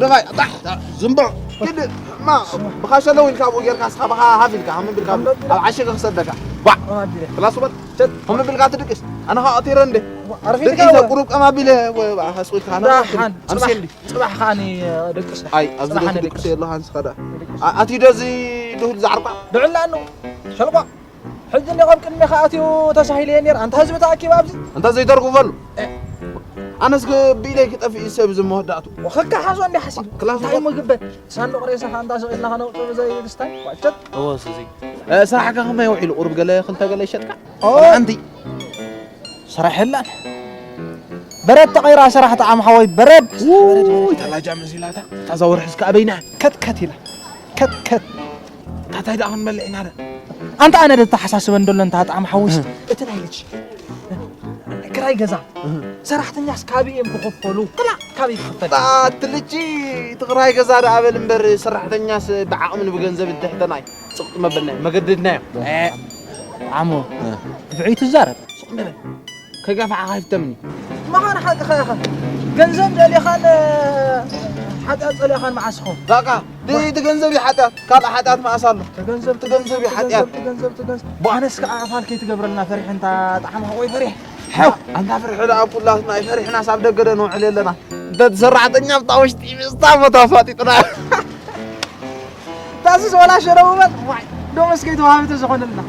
ረባይ ኣጣሕ ዝምቦ። ግድ ማ ብኻሸ ለው ኢልካ ኣብኡ ጌርካ እስኻ ብኻ ሃፍ ኢልካ ሃም ቢልካ ኣብ ዓሸገ ክሰደካ። ዋ ክላስ በል። ቸት ሃም ቢልካ ትድቅስ ኣነ ኸኣ ኣቲረ እንደ ኣርፊድካ ደቂሰ ቁሩብ ቀማ ቢለ ኣስቁልካ ኣነ ደሓን ኣምሴ ጽባሕ እንዲ ጽባሕ ኸኣኒ ደቅሰ ኣይ ኣብዚ ጽባሕ ዶ ኣነ ትድቅስ ደቅሰ የለኻ ንስኻ ደኣ ኣቲ ዶ እዚ ድሁል ዝዓርቋ ድዕላ ኣኑ ሸልቋ ሕጂ እንዲኹም ቅድሚ ከኣትዩ ተሳሂለ እየ ነይረ ኣንታ ህዝቢ ተኣኪቡ ኣብዚ ኣንታ ዘይተርጉፈሉ ኣነስ ብኢደይ ክጠፍእ እዩ ሰብ እዚ መወዳእቱ ወኸካሓዞ እንዲ ሓሲብ ክላስ እንታይ እሞ ግበር ሳንዱቕ ሬሳ ከኣ እንዳ ስቕ ኢልና ከነውፅእ ብዘይ ድስታይ ዋጨት እወ ስዚ ስራሕካ ከመይ ውዒሉ ቁርብ ገለ ክልተ ገለ ይሸጥካ ኣንቲ ስራሕ የላን በረድ ተቐይራ ስራሕ ጣዕም ሓወይ በረድ ተላጃ መሲላታ እታ ዛወርሕስ ከኣ በይና ከትከት ኢላ ከትከት ታታይ ደኣ ክንበልዕ ኢና ደ ኣንተ ኣነ ደ ተሓሳስበን ደሎ እንታ ጣዕም ሓውስ እቲ ናይ ልጅ ክራይ ገዛ ሰራሕተኛስ ካበይ እዮም ክኸፈሉ ክላ ካበይ ክኸፈል ኣቲ ልጂ እቲ ክራይ ገዛ ደኣ በል እምበር ሰራሕተኛስ ብዓቕምን ብገንዘብ እንተሕተናይ ጽቕጥ መበልናዮ መገደድናዮ ኣሞ ድፍዒቱ ይዛረብ ስቕ ንበል ከጋፍዓኻ ይፍተምኒ መኻን ሓቅኻ ኢኻ ገንዘብ ደሊኻን ሓጢኣት ጸሊኻን መዓስ ኢኹም በቃ እቲ ገንዘብ እዩ ሓጢኣት ካልእ ሓጢኣት መዓስ ኣሎ እቲ ገንዘብ እቲ ገንዘብ እዩ ሓጢኣት እቲ ገንዘብ እቲ ገንዘብ ኣነስ ከዓ ኣፋል ከይትገብረልና ፈሪሕ እንታ ጣዕማ ወይ ፈሪሕ ሓው ኣንታ ፍርሒ ደኣ ኩላትና እዩ ፈሪሕናስ ኣብ ደገ ዶ ንውዕል የለና እንተ እቲ ሰራሕተኛ ኣብታ ውሽጢ ምስታ ቦታ ኣፋጢጥና ታስስ ወላ ሸረቡ በል ዋይ ዶ መስከይ ተዋህቢ ተዝኾነልና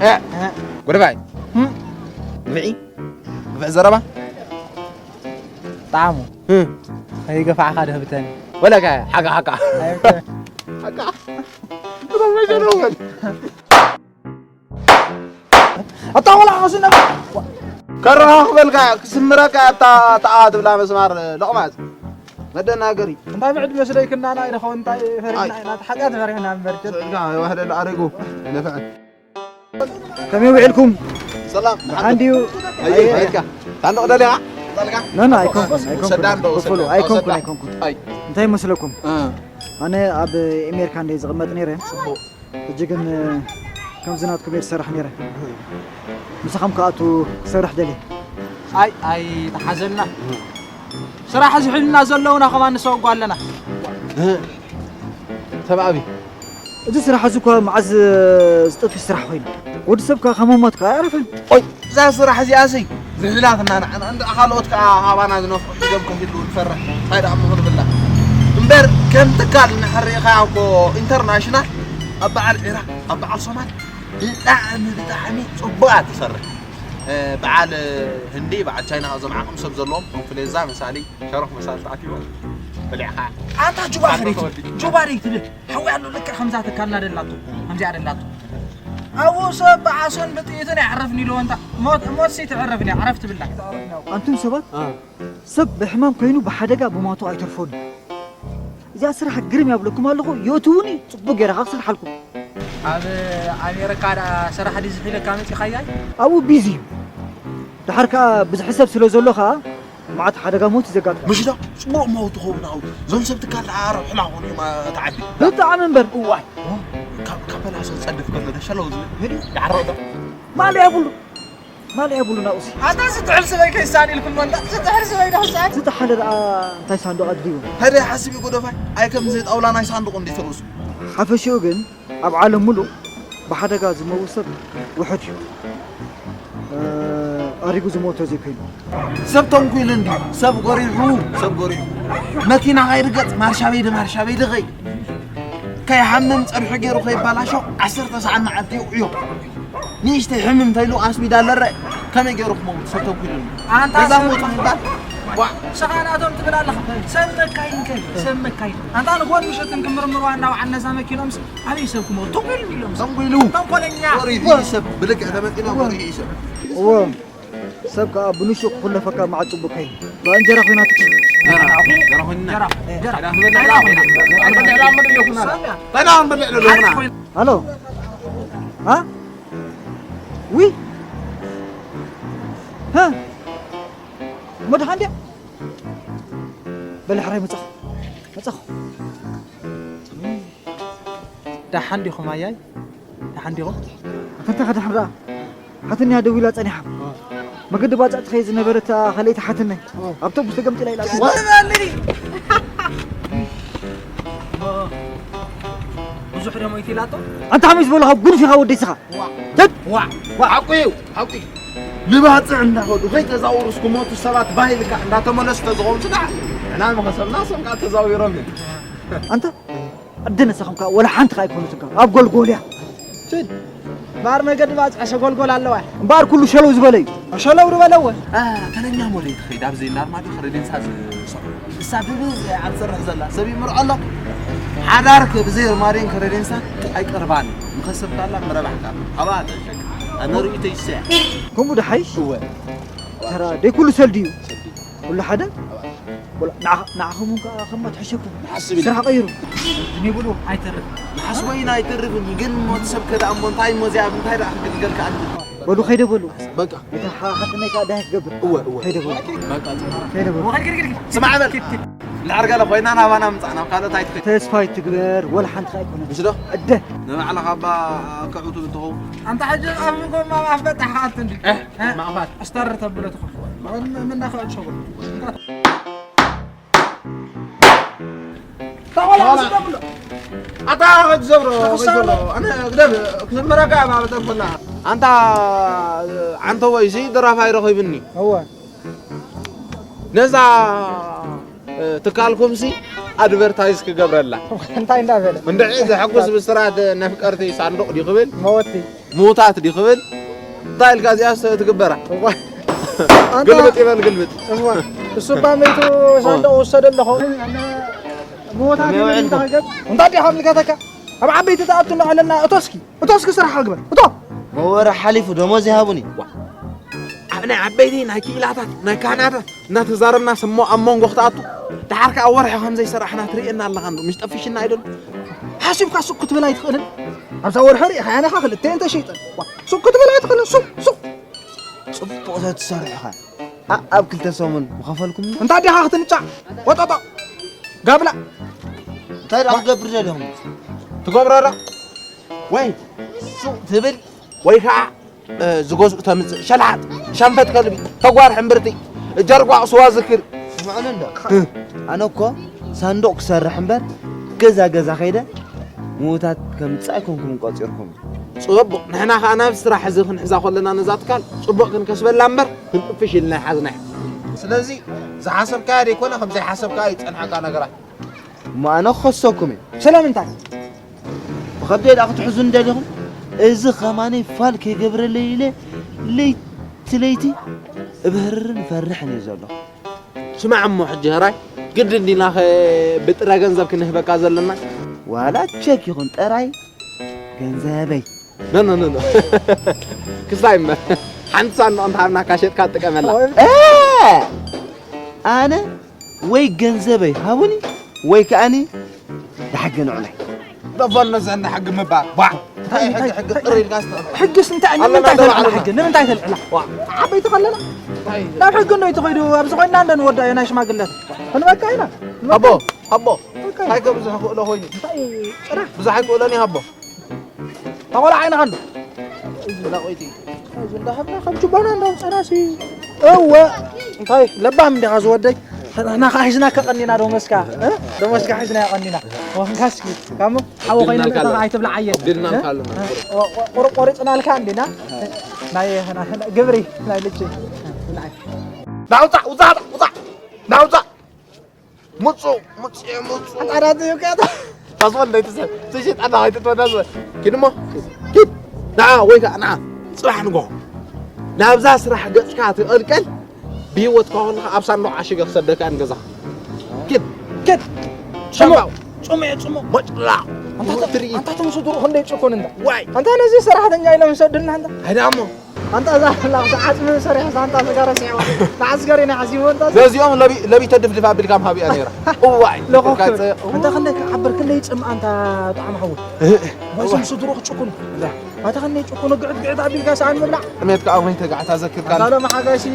ጉድባይ ንፍዒ ንፍዒ ዘረባ ጣዕሙ ከይገፋዕኻ ድህብተኒ ወለካ ሓቃ ሓቃ ሓቃ ኣታ ወላ ኸስነ ከረኻ ክበልካ ክስምረካ ኣታ ተኣ ትብላ መስማር ለቕማት መደናገሪ እንታይ ብዕድ መስለይክና ናይ ደኸው እንታይ ፈሪሕና ኢና ሓጢኣት ፈሪሕና እምበር ስዕድካ ወሕደ ለኣረጉ ነፍዐ ከመይ ውዒልኩም ሰላም ሓንዲዩ ኣየካ ታንዶ ደሊያ ኖ ኖ ኣይኮንኩን ኣይኮንኩን ኣይኮንኩን እንታይ መስለኩም ኣነ ኣብ ኣሜሪካ እንደ ዝቕመጥ ነይረ ሕጂ ግን ከምዚ ናትኩም እየ ዝሰርሕ ነይረ ምሳኹም ክኣቱ ክሰርሕ ደልየ ኣይ ኣይ ተሓዘልና ስራሕ ዝሕልና ዘለውና ከማን ንሰጉ ኣለና ሰብ ኣቢ እዚ ስራሕ እዚ እኳ መዓዝ ዝጠፊ ስራሕ ኮይኑ ወዲ ሰብ ከዓ ከመሞት ከዓ ኣያረፈን ኦይ እዛ ስራሕ እዚኣሲ ዝሕላትና ንዓና እንዳ ካልኦት ከዓ ሃባና ዝነፍዑ ሒዞም ከፊሉ ንፈርሕ እንታይ ደኣ ምኹን ብላ እምበር ከም ትካል ንሕሪእኻያ እኮ ኢንተርናሽናል ኣብ በዓል ዒራ ኣብ በዓል ሶማል ብጣዕሚ ብጣዕሚ ፅቡቅ እያ ትሰርሕ በዓል ህንዲ በዓል ቻይና እዞም ዓቅሚ ሰብ ዘለዎም ኮንፍሌዛ መሳሊ ሸሮክ መሳሊ ተኣኪቦም በሊዕካ ኣንታ ጁባ ፍሪት ጁባ ደይ ትብል ሓዊ ኣሎ ልክዕ ከምዛ ተካልና ደላቶ ከምዚኣ ደላቶ ኣብኡ ሰብ ብዓሶን ብጥይትን ይዕረፍኒ ኢልዎ እንታ ሞት ሞት ሲ ትዕረፍኒ ዓረፍ ትብላ ኣንቱም ሰባት ሰብ ብሕማም ኮይኑ ብሓደጋ ብሞቱ ኣይተርፎን እዚኣ ስራሕ ግርም ያብለኩም ኣለኹ የእትውኒ ፅቡቅ ገይረ ካብ ስርሓልኩም ኣብ ኣሜሪካ ደኣ ስራሕ ድዩ ዝሒለካ መፂኻያ ኣብኡ ቢዚ እዩ ድሓር ከዓ ብዙሕ ሰብ ስለ ዘሎ ከዓ መዓት ሓደጋ ሞት እዩ ዘጋጥም ምሽ ዶ ፅቡቅ መው ትኸውን ኣው እዞም ሰብ ትካል ደኣ ረብሕላ ኾኑ እዮም ተዓቢ ብጣዕሚ እምበር እዋይ ካብ በላሶ ዝፀድፍ ከሎ ደሸለው ዝብል ይዓረቕ ዶ ማለ የብሉ ማለ የብሉ ናኡሲ ኣታ ስትሕል ስበይ ከይሳን ኢልኩም እንዳ ስትሕል ስበይ ዶ ሕሳን ዝተሓለ ደኣ እንታይ ሳንዱቕ ኣድልዩ ታዲያ ሓስብ እዩ ጎደፋይ ኣይ ከም ዝጣውላ ናይ ሳንዱቕ እንዲ ትርእሱ ሓፈሽኡ ግን ኣብ ዓለም ሙሉእ ብሓደጋ ዝመውት ሰብ ውሑድ እዩ ኣሪጉ ዝሞተ ዘይኮይኑ ሰብ ተንኩሉ እንዲ ሰብ ጎሪሑ ሰብ ጎሪሑ መኪና ከይርገፅ ማርሻ በይደ ማርሻ በይደ ከይ ከይሓምም ፀብሒ ገይሩ ከይባላሾ ዓሰርተ ሰዓት መዓልቲ ይውዕዮ ንእሽተይ ሕምም ተይሉ ኣስቢዳ ኣለረ ከመይ ገይሩ ክመውት ሰብ ተንኩሉ ኣንታ ገዛ ሰብ ሞቱ ምባል ሸኻናቶም ትብል ኣለኻ ሰብ መካይን ከ ሰብ መካይን ኣንታ ንጎን ምሸትን ክምርምርዋ እናውዓልና እዛ መኪኖምስ ኣበይ ሰብ ክመውት ተንኩሉ ኢሎም ተንኩሉ ተንኮለኛ ወሪዱ ሰብ ብልክዕ ተመጢና ወሪዱ ሰብ እዎ ሰብ ከዓ ብንሹ ክኹለፈካ መዓት ፅቡቅ ከይ ብእንጀራ ኮይና ትክ ሃሎ ዊ መድሓን ድያ በለ ሕራይ መፃኹ መፃኹ ደሓን ዲኹም ኣያይ ደሓን ዲኹም ኣተንታ ከድሓን ደኣ ሓትንያ ደዊላ ጸኒሓ መገዲ ባጽዕ ትኸይ ዝነበረት ካልኣይቲ ሓትነይ ኣብቶቡስ ተገምጢላ ኢላ ወለኒ ብዙሕ ደሞ ይትላቶ። ኣንታ ከመይ ዝበልኻ ጉንፍ ኢኻ ወደይ ስኻ። ዋ። ተት። ዋ። ዋ። ሓቁ እዩ። ሓቁ እዩ። ንባጽዕ እንዳኸዱ ከይተዛወሩ እስክሞቱ ሰባት ባህ ኢልካ እንዳተመለሱ ተዝኸውን ስዳዕ፣ ንሕና ምኸሰብና፣ እሶም ከዓ ተዛዊሮም እዮም። ኣንታ ኣደ ነሳኹም ከዓ ወላ ሓንቲ ከዓ ኣይኮኑትን ከዓ ኣብ ጎልጎልያ። ትብል። እምበኣር መገዲ ባጽዕ ሸጎልጎል ኣለዋ። እምበኣር ኩሉ ሸለው ዝበለ እዩ። ሸለው ዝበለ እወ። አ፣ ተለኛ ሞዴል ትኸይድ ኣብዚ ኢላ ኣርማድዮ ክረዴንሳ ዝስርሑ። እሳ ብብዝሒ ኣብ ትሰርሕ ዘላ ሰብ ይምርዖ ኣሎ። ሓዳርክ ብዘይ ኣርማድዮን ክረዴንሳ ኣይቀርባን። ምኸሰብካላ ምረባሕካ። ኣብኣ ተሸክ። ኣነ ርእይቶ ይሰያ። ከምኡ ደሓይሽ? እወ። ተራ ደይ ኩሉ ሰልዲ እዩ። ኩሉ ሓደ? ወላ ንዓ-፣ ንዓኹም እውን ከኣ ከማ ትሕሸኩም። ንሓስብ ኢና። ስራሕ ቀይሩ። ንብሉ ኣይተርፍን። ንሓስቦ ኢና ኣይተርፍን፣ ግን ሞት ሰብ ከደኣ እሞ እንታይ እሞ እዚኣ እንታይ ደኣ ክግልገል ከኣ እንዲ። በሉ ከይደ በሉ። በቃ። እታ ሓ-፣ ሓትነይ ከኣ ዳይ ክገብር። እወ፣ እወ። ከይደ በሉ። በቃ፣ ጽቡቕ። ከይደ በሉ። ወኸድ፣ ከድ፣ ከድ፣ ከድ። ስማዕ በል። ኪድ፣ ኪድ። እንድሕር ገለ ኮይና ናባና ምጻእ፣ ናብ ካልኦት ኣይትኸድ። ተስፋ ይትግበር፣ ወላ ሓንቲ ከኣ ኣይኮነን። ምሽ ዶ? ዕደ። ንባዕልኻ እባ ክዕቱ ብትኸውን። ኣንታ ሕጂ ኣብ ምጎማ ኣፍ በጣሕ ከኣቱ እንዲ። እ? እ? ማእፋት። ኣስታር ተብሎ ትኾን። ምን፣ ምን ናኸ ሸጎ። ተቆላ፣ ተቆላ። ኣታ ክትዘብሮ፣ ክትዘብሮ። ኣነ ግደብ፣ ክዝምረካ እባ በተንኮላ። ኣንታ ዓንተቦይ፣ እዚ ደራፋይ ረኺብኒ። እወ። ነዛ፣ እ፣ ትካልኩምሲ ኣድቨርታይዝ ክገብረላ። እንታይ እንዳበለ? እንድዒ ዘሐጉስ ብስራት ነፍቀርቲ ሳንዱቕ ድዩ ክብል? መወቲ። ምዉታት ድዩ ክብል? እንታይ ኢልካ እዚኣስ ትግበራ? እዋ። ኣንታ ግልብጥ ይበል፣ ግልብጥ። እዋ። እሱ እባ መይቱ ሳንዱቕ ኦ። ውሰደ ኣለኹ። ምዉታት ከመይ ይብል ውዕልኩም? እንታይ ገብ-፣ እንታይ ዲኻ ምልከተካ? ኣብ ዓበይቲ ተኣቱ እንዳበለና እቶ እስኪ፣ እቶ እስኪ ስራሕኻ ግበር። እቶ። መወረ ሓሊፉ ደሞዝ ይሃቡኒ። ዋ። ኣብ ናይ ዓበይቲ ናይ ክኢላታት፣ ናይ ካህናታት እናተዛረብና ስሞ ኣብ መንጎ ክትኣቱ፣ ደሓር ከኣ ወርሒ ከም ዘይሰራሕና ትርእየና ኣለኻ እንዶ፣ ምሽ ጠፊሽና ኣይደሎ? ሓሲብካ ሱቅ ክትብል ኣይትኽእልን? ኣብዛ ወርሒ ርኢኻያ ዲኻ ክልተ እንተሸይጠን። ዋ፣ ሱቅ ክትብል ኣይትኽእልን፣ ሱቅ፣ ሱቅ። ጽቡቕ ተትሰርሕ ኢኻ። ኣኣብ ክልተ ሰሙን ምኸፈልኩም እንዶ? እንታይ ዲኻ ክትንጫዕ? ወጠጦ። ጋብላ። እንታይ ደኣ ክገብር ደሊኹም? ትገብሮ ዶ? ወይ ሱቕ ትብል ወይ ከዓ፣ እ፣ ዝገዝኡ ተምጽእ። ሸላጥ፣ ሸንፈት ከልቢ፣ ተጓር ሕምብርቲ፣ ጀርጓቕ ስዋ ዝክር። ስምዑኒ እንዶ። እ። ኣነ እኮ ሳንዱቕ ክሰርሕ እምበር ገዛ ገዛ ከይደ ምዉታት ከምጽእ ኣይኮንኩምን ቆጺርኩም። ጽቡቕ፣ ንሕና ኸኣ ናብ ስራሕ እዚ ክንሕዛ ከለና ነዛ ትካል ጽቡቕ ክንከስበላ እምበር ክንጥፍሽ ኢልና ይሓዝና። ስለዚ ዝሓሰብካዮ ደይኮነ፣ ከም ዘይሓሰብካዮ ይጸንሐካ ነገራት። እሞ ኣነ ክኸሰኩም እየ። ስለምንታይ? ብኸብደይ ደኣ ክትሕዙኒ ደሊኹም? እዚ ኸማነይ ፋል ከይገብረለይ ኢለ ለይቲ ለይቲ እብህርርን ፈርሕን እየ ዘለኹ። ስማዕ እሞ ሕጂ ህራይ፣ ግድን ዲናኸ ብጥረ ገንዘብ ክንህበካ ዘለና? ዋላ ቸክ ይኹን ጥራይ ገንዘበይ። ኖ፣ ኖ፣ ኖ፣ ኖ። ክስታይ እምበር። ሓንቲ ሳንዱቕ እንተሃብናካ ሸጥካ ትጥቀመላ። እ! ኣነ ወይ ገንዘበይ ሃቡኒ ወይ ከኣኒ ንሕጊ ንዕናይ። ደፈን ነዘን ንሕጊ ምባል። ቧዕ። እንታይ እንታይ ሕጊ፣ ሕጊ እንታይ ጥሪ ኢልካ ስለ ሕግስ እንታይ ኣለና ንምንታይ ተልዕላ ተባዕልና። ሕጊ? ንምንታይ ተልዕላ? ዋ። ዓበይቲ ከለና እንታይ? ናብ ሕጊ እንዶ ይትኸይዱ፣ ኣብዚ ኮይንና እንዶ ንወዳእዮ ናይ ሽማግለታት። ክንበቃ ኢና። ኣቦ፣ ኣቦ። በቃ። እንታይ ከብዝሕ ክእሎ ኮይኑ? እንታይ ጥራሕ? ብዙሕ ኣይክእሎን እዩ ኣቦ። ተቆልዓ ዓይንኻ ኣሎ። እዚ እንዳቆይቲ። እዚ እንዳሃብና ከም ችቦና እንዳውፀናሲ። እወ። እንታይ ለባም እንዲኻ ዝወደይ? ንሕና ከዓ ሒዝናካ ቀኒና ዶ መስካ? እ? ዶ መስካ ሒዝና ቀኒና። ወንካስኪ። ካሞ ሓው ኮይና ኣቢልናልካ ኣለና። ኣይትብላ ዓየን። ኣቢልናልካ እ? ኣለና። እ? ወ-፣ ወ-፣ ቆር-፣ ቆሪፅናልካ እንዲና። ናይ፣ ናይ፣ ናይ ግብሪ ናይ ልጅ። ናይ ናውፃ፣ ውፃ፣ ውፃ። ናውፃ። ምጹ፣ ምጹ፣ ምጹ። ኣንታ ናቱ ይብቃ። ታስወል ናይ ትሰ-፣ ትሽጥ ኣና ወይ ትትወዳ ዝወ-፣ ኪድ እሞ፣ ኪድ። ንዓ ወይ ከኣ ንዓ። ጽባሕ ንግሆ ናብዛ ስራሕ ገጽካ ትቐልቀል፣ ብህይወት ከኾንካ ኣብ ሳንዱቕ ዓሽገ ክሰደካ ንገዛኻ። ኪድ። ኪድ። ሸምባው። ጽሙእ፣ ጽሙእ። ሞጭላ። ኣንታ ተ-፣ ትርኢ። ኣንታ ተምሱ ድሩ ክንደይ ጭኩን እንዳ። ዋይ። ኣንታ ነዚ ሰራሕተኛ ኢሎም ይሰዱልና ኣንታ። ኣይዳ እሞ። ኣንታ እዛ ኣላ፣ እዛ ዓጽሚ ሰሪሐ፣ እዛ ኣንታ ስጋረ ስዒዋ። ንዓስገር ኢና ሓሲቡ ኣንታ። ነዚኦም ለቢ-፣ ለቢተ ድፍድፍ ኣቢልካ ምሃብ እያ ነይራ። እዋይ፣ ለኾ ፍቅርካ ክብል። ይጸ-፣ ኣንታ ክንደይ ክዓብር፣ ክንደይ ይጽም ኣንታ ጣዕሚ ሓዊ። እህ፣ እህ። ወይ እዋ። ስም ስድሩ ክጭኩን። እዛ። ኣንታ ክንደይ ጭኩን ግዕት ግዕት ኣቢልካ ሰኣን ምብላዕ። ጥሜት ከኣ ወይ ተጋዕታ ዘክርካ። ኣንታ ሎም ሓጋሲ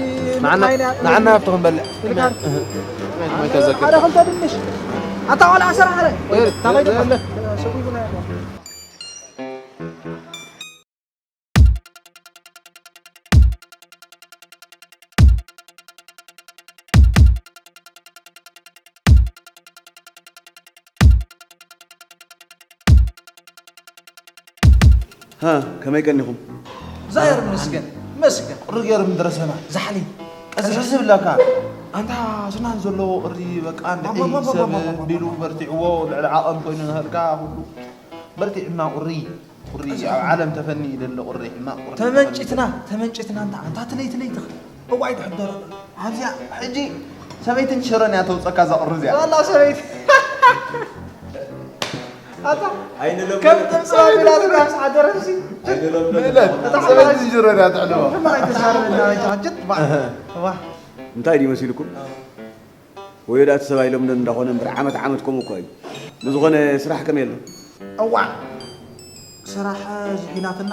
ንዓና፣ ምጥማይና። ንዓና ኣብቲ ክንበልዕ። ኢልካ። እህ። ጥሜት ወይ ተዘክር። ሓደ ክልተ ድንሽ። ኣንታ ቆልዓ ሰራሕረ። ወይ፣ ታኸይዱ። ወይ፣ ወይ። ሰጉጉና። ሃ፣ ከመይ ቀኒኹም? ዛየር መስገን መስገን ቁሪ ገይሩ ምድረሰና ዛሕሊ እዚ ሕዚ ብለካ ኣንታ ስናን ዘለዎ ቁሪ በቃ እንድዒ ሰብ ቢሉ በርቲዕዎ ልዕሊ ዓቐን ኮይኑ ንህልካ ኩሉ በርቲዕና ቁሪ ቁሪ ኣብ ዓለም ተፈኒ ይደለ ቁሪ ሕማቕ ቁሪ ተመንጭትና ተመንጭትና እንታ ኣንታ ትለይ ትለይ ትኽ እዋይ ድሕደረ ኣብዚኣ ሕጂ ሰበይትን ሽረን እያ ተውፀካ እዛ ቁሪ እዚኣ ዋላ ሰበይቲ ኣታ ኣይንለምዶ ከም ጥብፃ ቢላ ትጋስ ሓደረሲ ኣይንለምዶ ምእለት ሰበይትን ሽረን እያ ትሕልዋ ሕማቕ ኣይተዛረበና ጃጀት ዋ እንታይ ድዩ መሲልኩም? ወዮ ዳእቲ ሰብ ኣይለምዶን እንዳኾነ እምበር ዓመት ዓመት ከምኡ እኮ እዩ። ብዝኾነ ስራሕ ከመይ ኣሎ? እዋ ስራሕ ዝሒላትና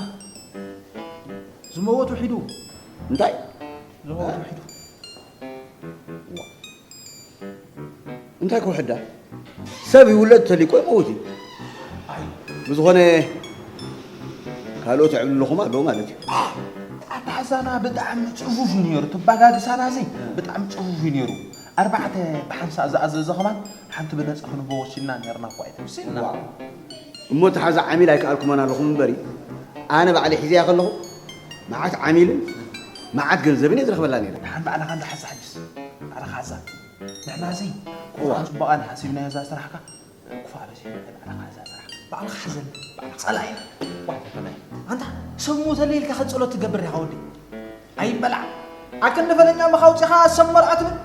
ዝመወት ውሒዱ እንታይ? ዝመወት ውሒዱ እንታይ ክውሕዳ? ሰብ ይውለድ ተሊቆ ይመውት እዩ። ብዝኾነ ካልኦት የዕብልለኹም ኣለዉ ማለት እዩ። ኣታሕዛና ብጣዕሚ ፅፉፍ እዩ ነይሩ ትባጋግሳና እዚ ብጣዕሚ ፅፉፍ እዩ ነይሩ ኣርባዕተ ብሓንሳእ ዝኣዘዘ ከማን ሓንቲ ብነፃ ክንቦ ወሲድና ነርና እኳ እዩ ተምሲልና እሞ ተሓዛ ዓሚል ኣይከኣልኩማን ኣለኹም እምበሪ ኣነ ባዕለ ሒዘያ ከለኹ መዓት ዓሚልን መዓት ገንዘብን እየ ዝረኽበላ ነይረ። ደሓን ባዕልኻ እንዳ ሓዛ ሕጅስ ባዕልኻ ሓዛ ንሕና እዚ ክፉኣን ፅቡቓን ሓሲብናዮ እዛ ስራሕካ ክፉኣ በዚሑ ባዕልኻ እዛ ስራሕ ባዕልኻ ሓዘን ጸላኢ ኣንታ ሰብ ሞተለይ ኢልካ ከጸሎት ትገብር ኢኻ ወዲ ኣይበላዕ ኣክንዲ ፈለኛ መኻውፂኻ ሰብ መርዓ ትብል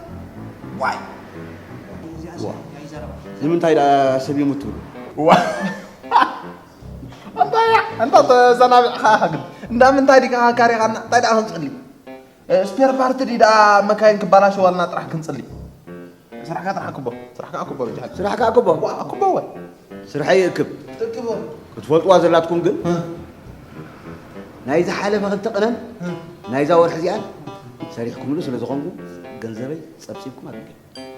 ዋይ ንምንታይ ደኣ ሰብ ይሙት ትብሉ? ኣንታ ተዘናቢዕኻ ግን እንዳ ምንታይ ዲካ ካሪኻና እንታይ ደኣ ክንጸሊ ስፔር ፓርቲ ዲ ደኣ መካይን ክባላሸዋልና ጥራሕ ክንጽሊ ስራሕካ ጥራሕ ኣክቦ ስራሕካ ኣክቦ ርጅሓል ስራሕካ ኣክቦ ኣክቦ ወ ስርሐይ ይእክብ ትክቦ ክትፈልጥዋ ዘላትኩም ግን ናይ ዝሓለፈ ክልተ ቅነን ናይዛ ወርሒ እዚኣን ሰሪሕኩምሉ ስለ ዝኾንኩም ገንዘበይ ጸብጺብኩም ኣቢለ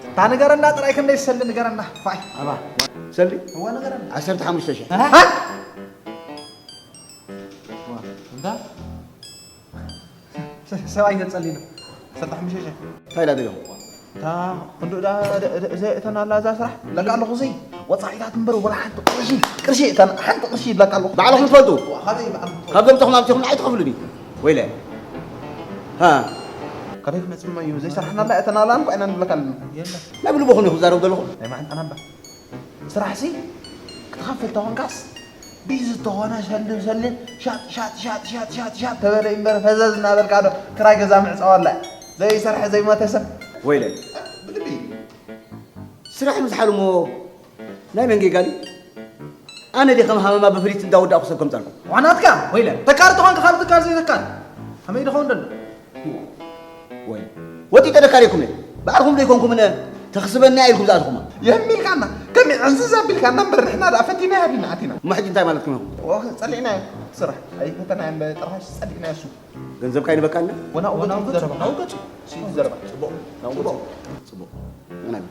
እታ ንገረና ጥራይ ክንደይ ዝሰሊ ንገረና ፋይ ኣባ ሰሊ እዋ ንገረና ዓሰርተ ሓሙሽተ ሽሕ እንዳ ሰብኣይ ዘጸሊና ዓሰርተ ሓሙሽተ ሽሕ እንታይ ኢላ ደገም እታ ክንዱ እተን ኣላ እዛ ስራሕ ለካ ኣለኹ ሲ ወፃኢታት እምበር ወላ ሓንቲ ቅርሺ ቅርሺ እተን ሓንቲ ቅርሺ ይብለካ ኣለኹ ባዕልኹም ትፈልጡ ካበይ ባዕልኹም ካብዞም ተኹም ኣብዚኹም ንዓይ ትኸፍሉኒ ወይለ ሃ ካበይ ክመፅእ እዩ ዘይሰራሕናላ እተን ኣላ እንኳ ኢና ንብለካ ኣለና ናብ ልቦኹም ኢኹም ትዛረቡ ዘለኹም ናይ መዓንጣና እባ ስራሕ ሲ ክትኸፍል ተኾንካስ ቢዚ ተኾነ ሰልም ሰልም ሻጥ ሻጥ ሻጥ ሻጥ ሻጥ ሻጥ ተበለ እምበር ፈዘዝ እናበልካ ዶ ክራይ ገዛ ምዕፃው ኣላ ዘይሰርሐ ዘይሞተ ሰብ ወይለ ብልቢ ስራሕ ምዝሓል እሞ ናይ መን ጌጋ ድዩ? ኣነ ድየ ከም ሃመማ ብፍሊት እንዳወዳእኩ ሰብ ከምጻልኩ? ዋናትካ ወይለ ተካል ተኾንካ ካብ ትካል ዘይተካል ከመይ ድኸውን ደሎ? ወይ ወጢጠ ደካሪኩም እየ ባዕልኩም ዘይኮንኩም እነ ተኽስበና ኢልኩም ዝኣትኹማ የሚልካና ከመይ ዕንዝዝ ኣቢልካና እምበር ንሕና ደኣ ፈቲናዮ ዲና ኣቲና እሞ ሕጂ እንታይ ማለትኩም ኢኹም ጸሊእናዮ ስራሕ ኣይፈተናዮ እምበር ጥራሽ ጸሊእናዮ እሱ ገንዘብካ ይንበቃና ወናኡ ገጹ ናኡ ገጹ ሲቲ ዘረባ ጽቡቕ ናኡ ገጹ ጽቡቕ ምናምን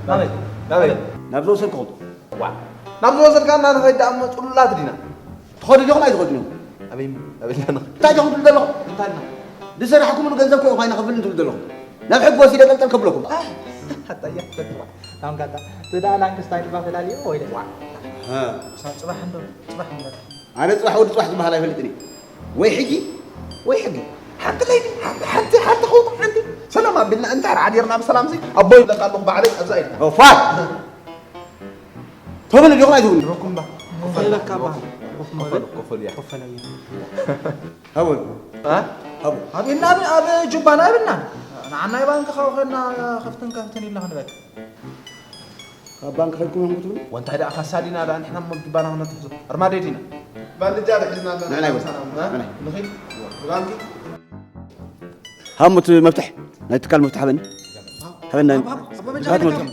ናበይ ናበይ ናብ ዝወሰድኩኹም ናብ ዝወሰድካና ንኸይድ ደኣ እሞ ጽሉላት ዲና ትኸዱ ዲኹም ኣይትኸዱን እዮም ኣበይ ኣበይ ኣለና እንታይ ዲኹም ትብሉ ዘለኹም እንታይ ና ዝሰራሕኩምሉ ገንዘብ ኮ ይኳ ይንኸፍል እንትብሉ ዘለኹም ናብ ሕጊ ወሲደ ጠልጠል ከብለኩም ታንካታ ዝዳ ላንክስታይን ባፈላልዮ ወይ ደዋ ሳብ ጽባሕ እንዶ ጽባሕ እንዶ ኣነ ጽባሕ ወዲ ጽባሕ ዝበሃል ኣይፈልጥን እዩ ወይ ሕጂ ወይ ሕጊ ሓንቲ ለይቲ ሓንቲ ሓንቲ ሓንቲ ከውታ ሓንቲ ሰላም ኣቢልና እንታይ ዓዲርና ብሰላም ሲ ኣቦይ ይብለካ ኣለኹ ባዕለይ ኣብዛ ኢልና ፋት ተበሉ ዲኹም ኣይትብሉ ረኩም ባ ይበካ ባ ኮፈል ኮፈል እያ ኮፈል እያ ሃቡ ሃቡ ኣብ ኢልና ኣብ ጁባና ኣብና ንዓናይ ባንክ ካውኸና ከፍትን ከፍትን ኢልና ክንበል ካብ ባንክ ከድኩም እዮም ክትብሉ ወንታይ ደኣ ካሳ ዲና ደኣ ንሕና እሞ ጁባና ክነትሕዞ ኣርማዴ ዲና ባንጃ ዶ ሒዝና ኣለና ንዕናይ ወ- ንኸይድ ባንኪ ሃሙት መፍትሕ ናይ ትካል መፍትሕ ሃበኒ ሃበኒ ናይ ኣቦ መጃ ትካል መፍትሕ